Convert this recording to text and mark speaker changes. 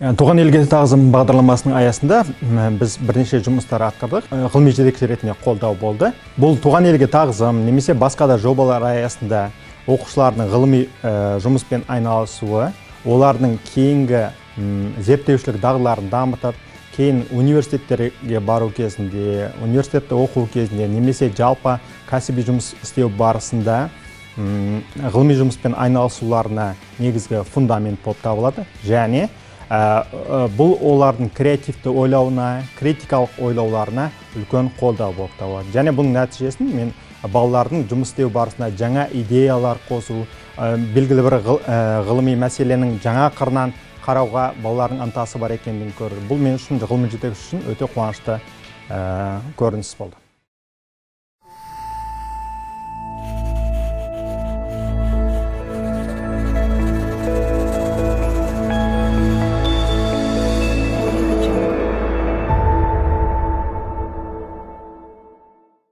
Speaker 1: Туған елге тағзым бағдарламасының аясында біз бірнеше жұмыстар атқардық. Ғылыми жетекші ретінде қолдау болды. Бұл туған елге тағзым немесе басқа да жобалар аясында оқушылардың ғылыми жұмыспен айналысуы олардың кейінгі зерттеушілік дағдыларын дамытып, кейін университеттерге бару кезінде, университетте оқу кезінде немесе жалпы кәсіби жұмыс істеу барысында ғылыми жұмыспен айналысуларына негізгі фундамент болып табылады. Және бұл олардың креативті ойлауына, критикалық ойлауларына үлкен қолдау болып табылады. Және бұның нәтижесін мен балалардың жұмыс істеу барысында жаңа идеялар қосу, белгілі бір ғылыми мәселенің жаңа қырынан қарауға балалардың ынтасы бар екендігін көрдім. Бұл мен үшін, ғылыми жетекші үшін, өте қуанышты көрініс болды.